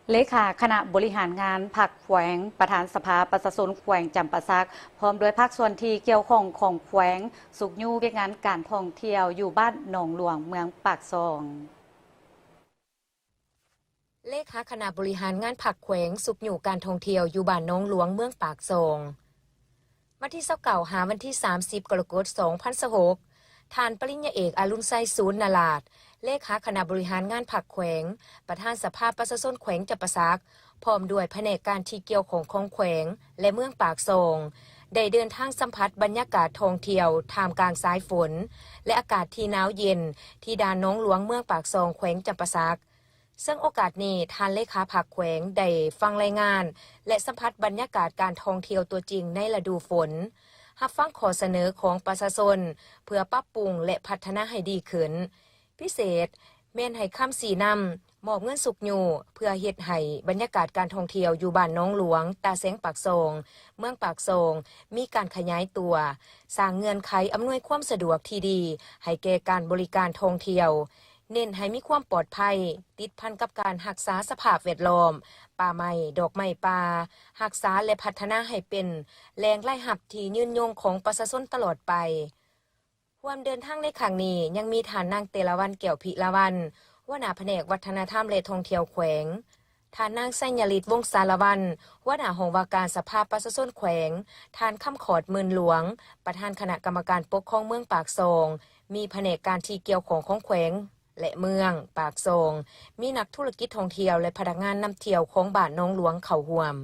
ເລຂາຄະນະບໍລິຫານງານພັກແຂວງ, ປະທານສະພາປະຊາຊົນແຂວງຈຳປາສັກ ພ້ອມດ້ວຍພາກສ່ວນທີ່ກ່ຽວຂ້ອງຂອງແຂວງ ຊຸກຍູ້ວຽກງານການທ່ອງທ່ຽວຢູ່ບ້ານໜອງຫຼວງ ເມືອງປາກຊ່ອງ. ເລຂາຄະນະບໍລິຫານງານພັກແຂວງ ຊຸກຍູ້ການທ່ອງທ່ຽວຢູ່ບ້ານໜອງຫຼວງ ເມືອງປາກຊ່ອງ. ວັນທີຊາວເກົ້າ ຫາວັນທີສາມສິບ ກໍລະກົດ ສອງພັນຊາວຫົກ, ທ່ານປະລິນຍາເອກ ອະລຸນໄຊ ສູນນະລາດ, ເລຂາຄະນະບໍລິຫານງານພັກແຂວງ, ປະທານສະພາປະຊາຊົນແຂວງຈຳປາສັກ, ພ້ອມດ້ວຍພະແນກການທີ່ກ່ຽວຂ້ອງຂອງແຂວງ ແລະ ເມືອງປາກຊ່ອງ ໄດ້ເດີນທາງສຳຜັດບັນຍາກາດທ່ອງທ່ຽວທ່າມກາງສາຍຝົນ ແລະ ອາກາດທີ່ໜາວເຢັນ ທີ່ດ່ານໜອງຫຼວງ ເມືອງປາກຊ່ອງ ແຂວງຈຳປາສັກ. ເຊິ່ງໂອກາດນີ້ ທ່ານເລຂາພັກແຂວງໄດ້ຟັງລາຍງານ ແລະ ສຳຜັດບັນຍາກາດການທ່ອງທ່ຽວຕົວຈິງໃນລະດູຝົນ, ຮັບຟັງຂໍ້ສະເໜີຂອງປະຊາຊົນເພື່ອປັບປຸງ ແລະ ພັດທະນາໃຫ້ດີຂຶ້ນ. ພິເສດແມ່ນໃຫ້ຄຳຊີ້ນຳ, ມອບເງິນຊຸກຍູ້ເພື່ອເຮັດໃຫ້ບັນຍາກາດການທ່ອງທ່ຽວຢູ່ບ້ານໜອງຫຼວງ, ຕາແສງປາກຊ່ອງ, ເມືອງປາກຊ່ອງ ມີການຂະຫຍາຍຕົວ, ສ້າງເງື່ອນໄຂອຳນວຍຄວາມສະດວກທີ່ດີໃຫ້ແກ່ການບໍລິການທ່ອງທ່ຽວ, ເນັ້ນໃຫ້ມີຄວາມປອດໄພ, ຕິດພັນກັບການຮັກສາສະພາບແວດລ້ອມ, ປ່າໄມ້, ດອກໄມ້ປ່າ, ຮັກສາ ແລະ ພັດທະນາໃຫ້ເປັນແຫຼ່ງລາຍຮັບທີ່ຍືນຍົງຂອງປະຊາຊົນຕະຫຼອດໄປ. ຮ່ວມເດີນທາງໃນຄັ້ງນີ້ ຍັງມີທ່ານນາງ ເຕລະວັນ ແກ້ວພິລາວັນ, ຫົວໜ້າພະແນກວັດທະນະທຳ ແລະ ທ່ອງທ່ຽວແຂວງ, ທ່ານນາງ ໄຊຍະລິດ ວົງສາລະວັນ, ຫົວໜ້າຫ້ອງວ່າການສະພາປະຊາຊົນແຂວງ, ທ່ານ ຄຳຂອດ ໝື່ນຫຼວງ, ປະທານຄະນະກຳມະການປົກຄອງເມືອງປາກຊ່ອງ, ມີພະແນກການທີ່ກ່ຽວຂ້ອງຂອງແຂວງ ແລະ ເມືອງປາກຊ່ອງ, ມີນັກທຸລະກິດທ່ອງທ່ຽວ ແລະ ພະນັກງານນຳທ່ຽວຂອງບ້ານໜອງຫຼວງເຂົ້າຮ່ວມ.